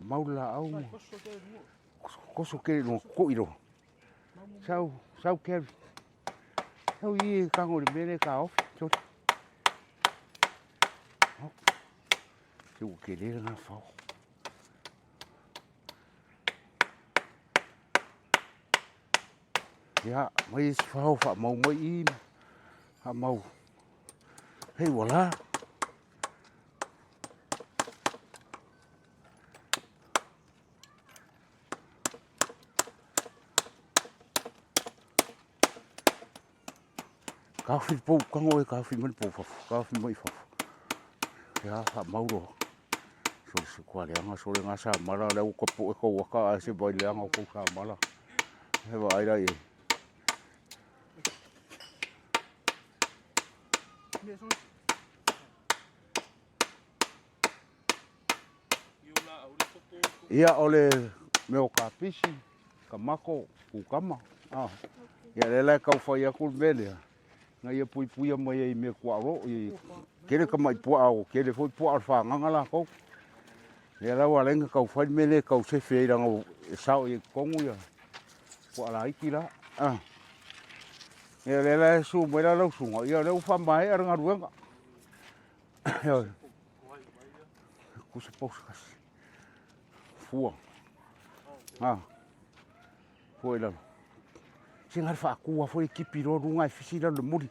Mau le laau ma koso tele i luga toto'i loa. Sau, sau Kevin. Sau i i e tago i le mea lea e taofi. Sole. Se ua tele lena fao. Ia, aumai isi fao faamau mai i i. Faamau. Hei ua la. Taofi le pou, tago oe e taofi mai le pou i fafo, taofi mai i fafo. Ia faamau loa, sole se matua leaga sole na samala o la ua tapoe tou ata ae se i vaai i le leaga o tou samala. Se i vaai la i ai. Ia o le mea o kapisi, tamato, kukama ia lea la e tau fai atu le mea lea ina ia puipuia mai ai i mea tuaelo. E tele tamai puaa ua tele foi puaa o le fagaga latou. Lea la ua ala ai ona tau fai le mea lea e tau sefe ai leaga e sao i totonu ia puaa laiti la. Ia lea la e susu mai lau susuga, ia o lea ua faamaea le galuega. Ioe. Tusa pau se tasi. Fua. Fua i lalo. Se na o le faatu lava foi e tipi loa luga ae fisi lalo i le muli.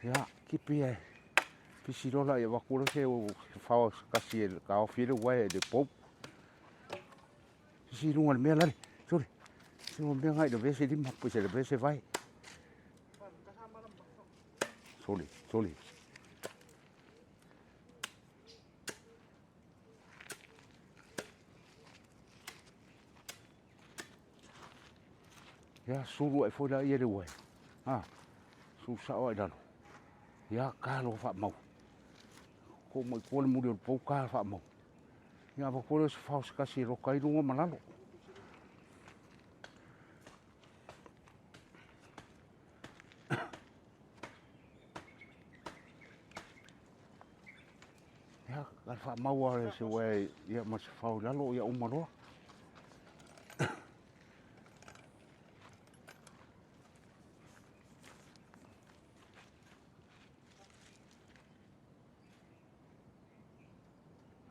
Ia, tipi ae fisi loa laia avatu loa se fao se tasi e taofi ai le uaea i le pou. Sisi i luga o le mea lale, sole, sisi i luga o le mea lena ae i lavea se lima pe lavea se vae. Sole, sole. Ia sulu ae foi laia i le uaea, a, sulu sao lava i lalo. Ia ta loa faamau, to mai tua le muli o le pou ta faamau, ia ona avatu lea o se fao se tasi e loka ai luga ma lalo. Ia, na o le faamau lava o se uaea ma se fao i lalo ia uma loa.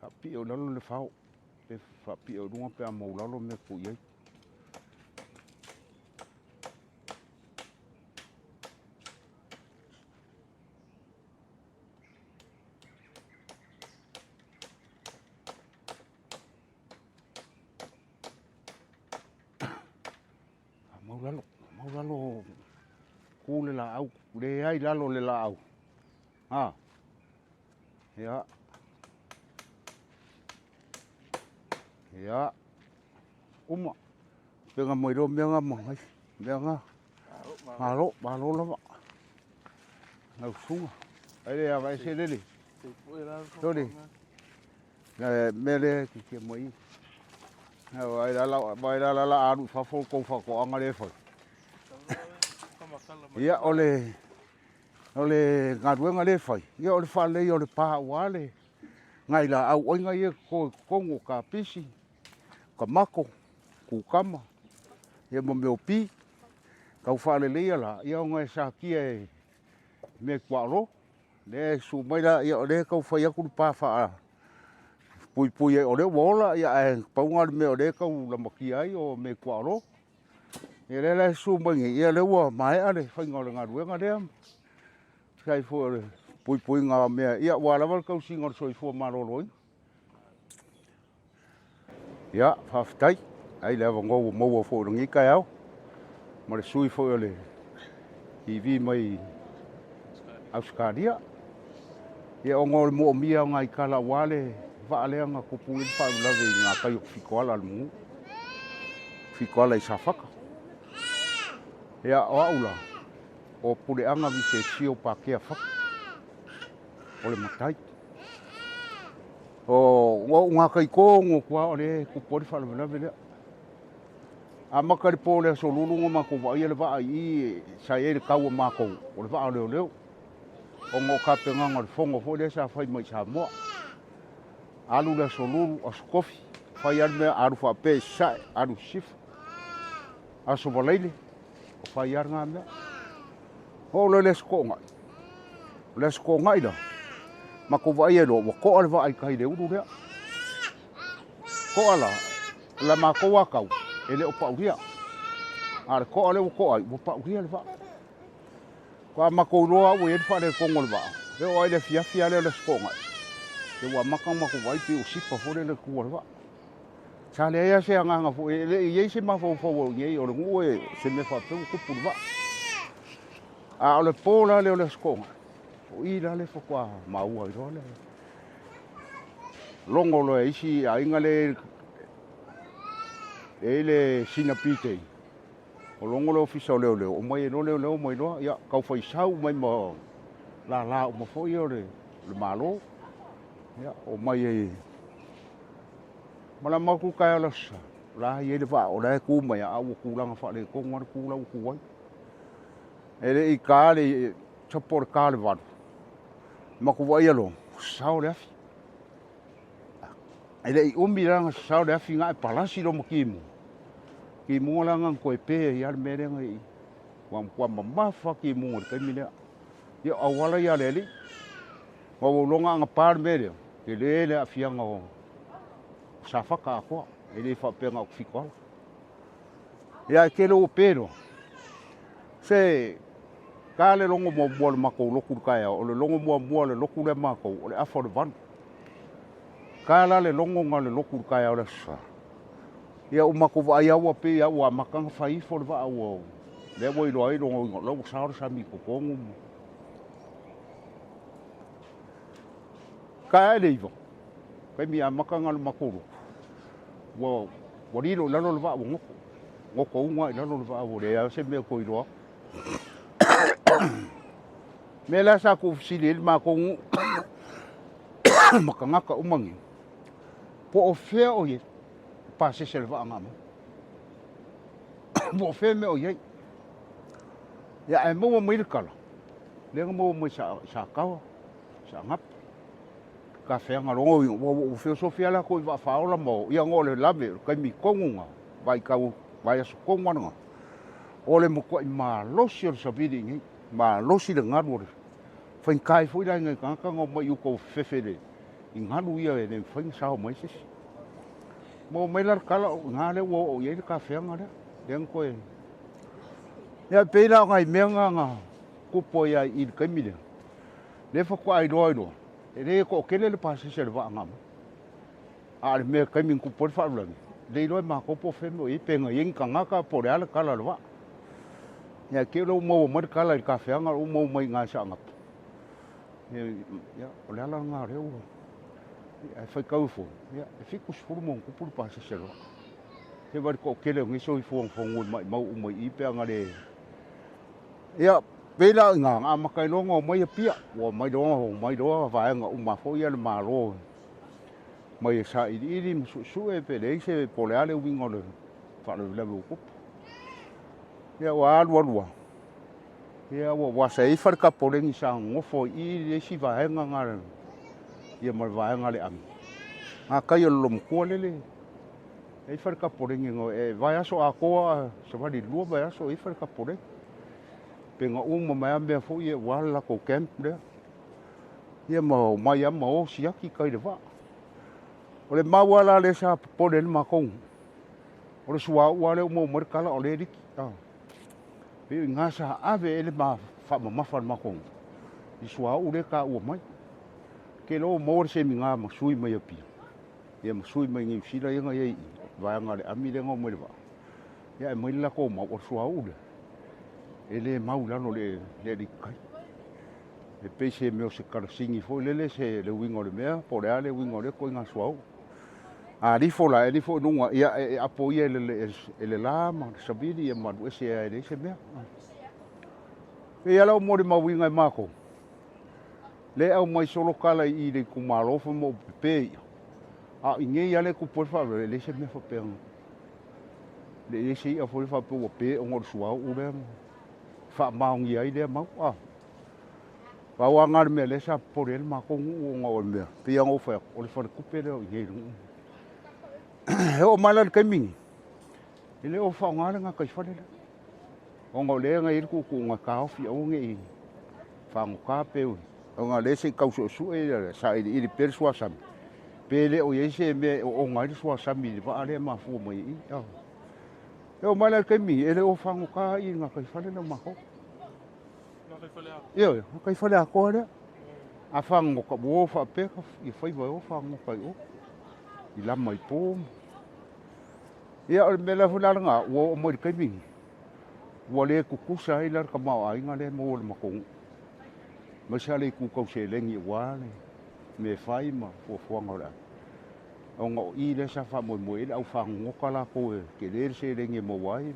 Faapio i lalo le fao, pe faapio i luga pe a maualalo le mea e tuu i ai. Faamau lalo, faamau lalo, tu le laau, leai lalo le laau. Ha. Ia. Ia. Uma. Pega mai loa mea na ma mea na. Malo, malo lava. Lau susuga. Ai le avaese lele. Sole. Le mea lea e titia mai i. Vaai la, vaai la, la alu i fafo le tou faatoaga lea e fai. Ia, o le O le galuega lea e fai, ia o le faaleleia o le pa aua le nai laau aina ia e toto i totonu o kapisi, tamato, kukama, ia ma mea o pi. Tau faaleleia la, ia ona e satia e mea tuaolo. Lea e susu mai la, ia o lea e tau fai atu le pa faapuipui ai, o lea ua ola, ae pau lena o le mea o lea e tau lamatia ai o mea tuaolo. Ia lea la e susu mai nei, ia lea ua maea le faiga o le galuega lea. Tusa ai foi o le puipuiga o mea, ia aua lava le tausiga o le soifua maloloina. Ia, faafetai. Ai le avanoa ua maua foi i lenei taeao ma le sui foi o le TV mai Ausetalia. Ia ona o le moomia o nai tala aua le vaa lea na tupu nei le faalavelave i gatai o Tafitoala a le Manu'a, Tafitoala i Safata. Ia o au la, o Puleaga Visesio Patea Fatu, o le matai. O ou gatai tonu atu lava o lea e tupu ai le faalavelave lea. Amata i le po o le Aso Lulu na matou vaaia le vaa i i sa i ai le tau a matou, o le vaa o leoleo, ona o tapenaga o le fono foi lea sa fai mai i Samoa. Alu le aso Lulu, aso Tofi, fai lava le mea, alu faapea i Sasae, alu i Sisifo. Aso Faraile, o fai lava lena mea. Oo loa i le aso Toonai, o le aso Toonai la, matou vaaia loa ua toa le vaa i tai i le ulu lea. Toa la, o le matou lava tau, e le o paulia. A o le toa lea ua toa ai, ua paulia le vaa. Faatoa matou iloa lava ua i ai le faaletonu o le vaa, e oo lava i le afiafi lava lea o le Aso Toonai, ia ua amata ona matou vaai pei ua sipa foi lea le tua o le vaa. Sa leai lava se agaga foi, e le i i ai se mafaufau o i ai o le nuu e se mea faapea ua tupu i le vaa. A o le po la lea o le Aso Toonai, o i la lea faatoa maua ai loa le logo loa e isi aiga lea e i ai le sina BJ, o logo le ofisa o leoleo, omai ai loa leoleo omai loa, ia tau faisau mai ma lala uma foi ia o le Malo, ia omai ai ma le matou taeao o le Aso Sa, o la e i ai le vaa o la e tu mai lava, a ua tulaga faaletonu lava le tu la ua tu ai. E le i ta le tusa po o le ta o le 8, matou vaaia loa, sao le afi. E le i umi la ona sasao le afi na ae palasi loa ma timuga, timuga la na na toe pe ai lava le mea lea na i i. Ua matua mamafa timuga i le taimi lea. Ia o auala ia a le alii. Aua ua ou iloa na ona pa le mea lea, tele le aafiaga o Safata atoa, e le faapea na o Tafitoala. Ia ae tele ua pe loa, se ta le logo muamua o le matou lotu i le taeao, o le logo muamua o le lotu lea a matou, o le afa o le 8. Ta la le logo na o le lotu i le taeao o le Aso Sa, ia ua matou vaai lava ua pei lava ua amata ona fai ifo le vaa ua lea ua iloa ai lona uiga o la ua sao le sami i totonu. Ta ae le 9, taimi e amata ona o le matou lotu, ua ua lilo i lalo le vaa ua goto. Gotouga lava i lalo le vaa ua leai lava se mea o toe iloa atu. O le mea la sa tuufesili ai le matou nuu ma tagata uma nei, po o fea o i ai le pasese o le vaa na aumai. Po o fea le mea o i ai. Ia ae maua mai le tala, lea na maua mai i Sataoa, Saanapu, Tafeaga loa ua feosofi lava latou i vaa faaola ma o, ia ona o le lave, o le taimi tonu lena, vaitau, vaiaso tonu lava lena, o le matuai malosi o le savili i inei, malosi le galu o le faigata ai foi la i nai tagata ona omai i uta ua fefefe i galu ia e le mafai ona sao mai ai se isi. Maua mai la le tala o i ina lea ua oo i ai le tafeaga lea, lea na toe... Ia e pei la o nai mea na na tupu ai lava i i le taimi lea, lea faatoa iloa ai loa, e le toatele le pasese a le vaa na aumai. A o le mea i le taimi na tupu ai le faalavelave, e le iloa e matou po o fea le mea o i ai, pe na i ai ni tagata po o le a le tala a le vaa. Ia ae te i ua maua mai le tala i le tafeaga ua maua mai i ina i Saanapu. Ia, o le ala lena o lea ua... Ae faitau ifo, ia, e 70+ le pasese a le vaa. Se vaai i le toatele o nei soifua na fogu e maumau uma i i pe ana le... Ia, pei la o i ina na amata ai loa ona omai Apia. Ua omai loa, omai loa vaega uma foi ia a le Malo mai e sailiili ma suesue pe leai se po o le a le uiga o le faalavelave ua tupu. Ia ua alu alu lava, ia ua sa i ai fale tapoleni sa nonofo ai i i le isi vaega na ia ma le vaega a le ami. Gatai o le Lolomatua lele e i ai fale tapoleni e vaiaso atoa savali i le 2 vaiaso e i ai fale tapoleni. Pe na uma mai lava mea foi ia aua le latou camp lea. Ia ma omai lava ma o siaki tai le vaa. O le mau lava la lea sa popole ai le matou, o le suauu lava lea ua maua mai le tala o lea e liki. Pei o i ina sa ave ai le faamamafa a le matou i suauu lea e taua mai. Ou te iloa ua maua le semina ma sui mai Apia, ia ma sui mai Niu Sila ia na i ai i i, vaega a le ami lea na omai i le vaa. Ia ae aumai le latou mau, o le suauu lea, e le mau i lalo o le alitikai. E pei se mea o se kalasini foi lele se le uiga o le mea, po o le a le uiga o lea ituaiga suauu. A alifo la, e alifo i luga, ia e apoia e le la ma le savili ia ma alu ese lava e leai se mea. E pei lava la ua molimauina e matou, lea e aumai solo tala i i le itumalo fai mai ua pepe ia, a o i inei lava lea e tupu ai le faalavelave, e leai se mea faapena. E leai se i'a foi lea faapea ua pe ona o le suauu lea e faamaonia ai lea mau. Pau lava lena o le mea lea sa popole ai le matou nuu ona o le mea, pei lava ona ou fai atu, o le faletupe lea o i inei i le nuu. E oo mai la i le taimi lenei, e le o faaaogaina le gataifale lea, ona o lea na i ai le tuutuuga e taofi aua ne i fagota pe ona o lea se i tau suesue sailiili pea le suasami, pe le o i ai se mea e oona ai le suasami i le vaa lea e mafua mai i i. E oo mai la i le taimi lenei, e le o fagota i le gataifale lea o matou. Ioe, gataifale atoa lea. A fagota, ua o faapea ia faiva e o fagota i o, i lama i po. Ia o le mea la foi la lena, ua oo mai i le taimi lenei, ua le tutusa ai la le tamaoaiga lea e maua e le matou nuu, aemaise lava le itu tau seleni aua le mea e fai ma fuafuaga o le a, ona o i lea sa faamoemoe i ai le au fagogota latou e tele le seleni e maua ai.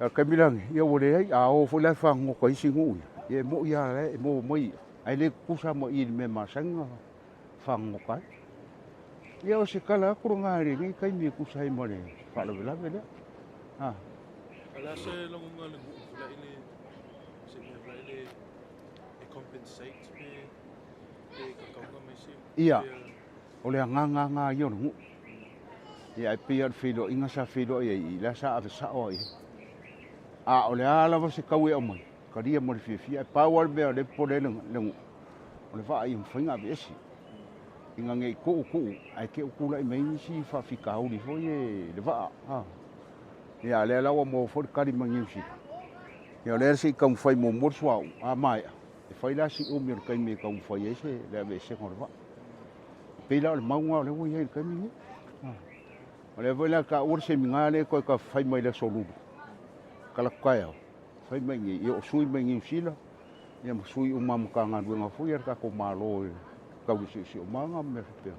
A o le taimi la lenei, ia ua leai, a o foi la e fagogota i isi nuu ia, ia e moni lava o la e maua mai i'a, ae le tutusa ma i i le mea e masani ona fagogota ai. Ia o se tala atu lena i lenei taimi e tusa ai ma le faalavelave lea. O le a se lagona le nuu fulai le se mea fulai le e compensate pe pe kakauga mai se Ia, o le agaga lena ia o le nuu. Ia ae pei lava o le feiloaiga sa feiloai ai i i, la sa ave sao lava i ai. A o le a lava se tau e aumai, talia ma le fiafia. Ae pau lava le mea o lea e popole ai le nuu, o le vaa ia mafai ona aveese ina ne i tuu tuu ae te i ua tulai mai ai nisi faafitauli foi ia i le vaa. Ia a o lea la ua maua foi le tali mai Niu Sila, ia o lea se i taumafai muamua le suauu, a maea, e fai la si umi o le taimi e taumafai ai se le aveesega o le vaa. E pei la o le mau lena o lea ua i ai i le taimi lenei. O lea foi la e taua le seminar lea e toe fai mai i le Aso Lulu, talaatu taeao, fai mai i inei, ia o sui mai Niu Sila, ia ma sui uma o Matagaluega foi a le tatou Malo e tau i le siosiomaga ma mea faapena.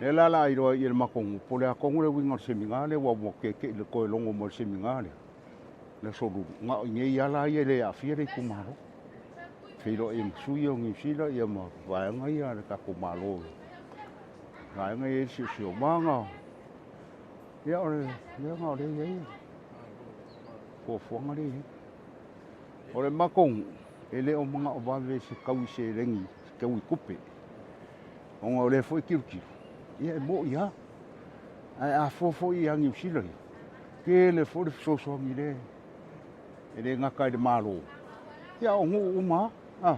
O lea la o le a iloa ai i e le matou nuu po o le a tonu le uiga o le seminar lea aua ua tete'i i le toe logo mai o le seminar lea i le Aso Lulu, na o i inei lava la ia e le aafia le itumalo. Feiloai ai ma sui ia o Niu Sila ia ma vaega ia a le tatou Malo, vaega ia e i ai le siosiomaga. Ia o le mea lena o lea e i ai fuafuaga lea e i ai. O le matou nuu, e le o manao vave se taui seleni, se taui tupe, ona o lea foi e tilotilo, ia e moni lava, ae a fua foi ia Niu Sila ia, tele foi le fesoasoani lea e le gata i le Malo, ia a o nuu uma lava, a.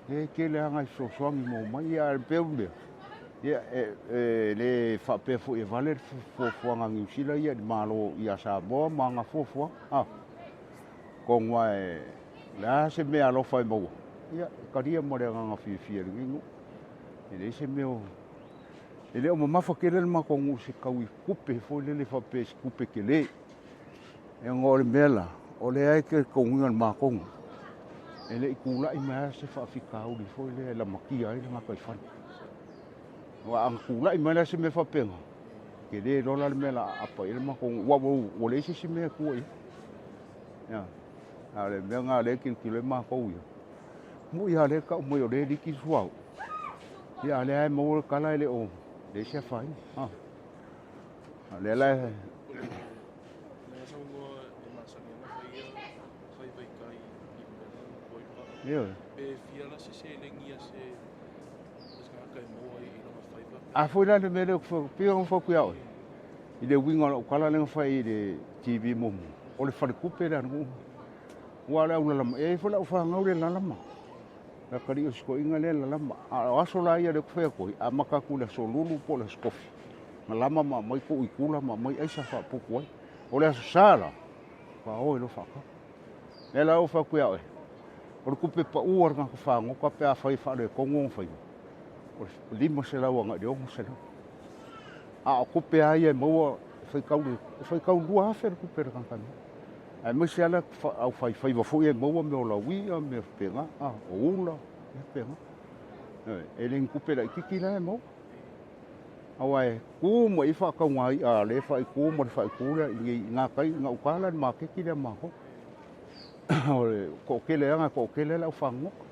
E tele lava nai fesoasoani maua mai, ae pei o le mea, ia e le faapea foi e vale le fuafuaga a Niu Sila ia i le Malo ia Samoa ma ana fuafuaga. A, atonu lava o le a se mea alofa e maua, ia e talia ma le agaga fiafia e lenei nuu. E leai se mea o... E le o mamafa tele le matou nuu i se tau i tupe foi lele faapea i se tupe tele. E ona o le mea la, o lea e talitonuina e le matou nuu, e le i tulai mai lava se faafitauli foi lea e lamatia ai le gataifale. Aua a tulai mai la se mea faapena, tele loa la le mea o le a aapa i ai le matou nuu, aua ua leai se isi mea e tua i ai. A o le mea lena o lea e tilotilo ai matou ia, e moni lava o lea e tau mai o lea e liki le suauu, ia a o lea lava e maua le tala e le o leai se afaina. A o lea la e... Ioe. A foi la le mea lea, pei ona ou fai atu ia oe, i le uiga o lau tala lea na fai i le TV muamua, o le faletupe lea a le nuu. Aua o le aulalama, e i ai foi lau fanau lea e lalama. Le atalii o si toeaina lea e lalama. A o aso la ia lea ou te fai atu ai, amata atu i le aso Lulu po o le aso Tofi, na lama ma aumai tuu i tula ma aumai aisa faaputu ai. O le aso Sa la, faatoa o ai loa faatau. O lea la ua ou fai atu ia oe, o le tupe pau a le tagata fagota pe afai e faaletonu ona faiva, o le $500 agai i le $600. A o tupe lava ia e maua, e faitau e faitau 2,000 le tupe a le tagata e maua. Aemaise lava le aufaifaiva foi ia e maua mea o lauia ma mea faapena, o ula, mea faapena. E le o ni tupe laitiiti la e maua. Aua e tu ma i ai faatauga i'a a le faaitu ma le faaitu lea i gatai i gauta la i le maketi lea a matou. O le toatele lava e toatele le au fagogota.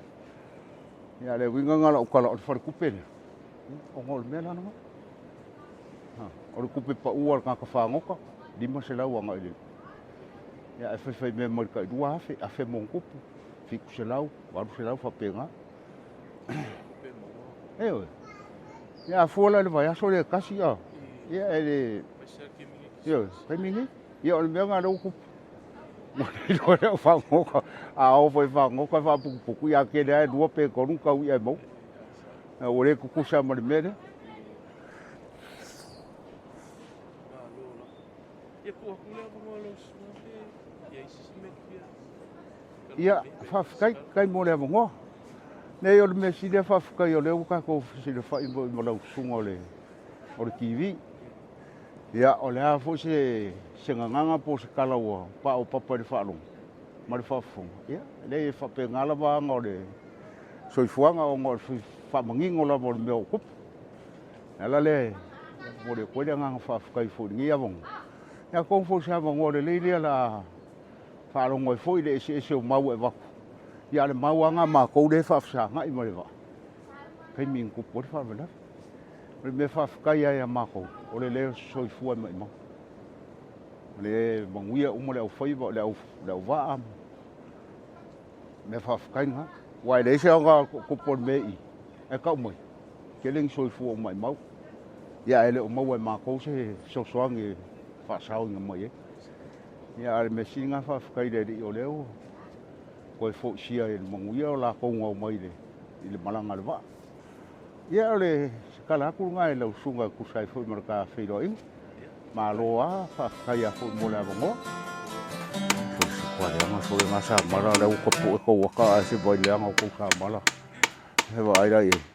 Ia a o le uiga lena o lau tala o le faletupe lea, ona o le mea la lena. O le tupe pau a le tagata fagota, $500 agai i le... Ia ae faifaimea mai le tai 2,000, 1,000 ma ona tupu. 700, 800 faapena. Ioe. Ia a fua la i le vaiaso lea e tasi, a. Ia e le... Ioe, taimi nei. Ia o le mea lena lea ua tupu. Ua le iloa le au fagota, a oo foi i fagota e faaputuputu, ia a tele lava e lua pe tolu ona tau i'a e maua. Ua le tutusa ma le mea lea. Ia, faafetai, faafetai mo le avanoa. Nei o le mea sili lava faafetai o lea ua tatou fesilafai foi ma lau susuga o le o le TV. Ia, o le a foi se se gagana po o se tala ua paopapa i le faalogo ma le faafofoga, ia, e leai e faapena lava aga o le soifuaga ona o le faamanino lava o le mea o tupu. O le ala lea e momoli atu ai le agaga faafetai foi i lenei avanoa. Ia atonu foi o se avanoa lelei lea o le a faalogo ai foi i le eseese o mau e avatu, ia a o le mau lava lena a matou lea e faafesagai ma le vaa, taimi na tupu ai le faalavelave. O le mea faafetai lava ia matou, o le leo soifua e maimau. O le manuia uma le aufaiva, le auvaa, mea faafetai lena. Aua e leai se aoga tupu o le mea i i, ae tau mai, tele ni soifua ua maimau. Ia ae le o maua e matou se fesoasoani e faasaoina mai ai. Ia a o le mea sili lena faafetai i le Alii o lea ua toe foisia i le manuia o latou na omai i le malaga a le vaa. Ia o le se tala atu lena i lau susuga e tusa ai foi ma le ta feiloaiga. Malo lava, faafetai lava foi mo le avanoa. Sole sole na samala lea ua tapue tou ata ae se vai leaga o tou samala. E vaai la i ai.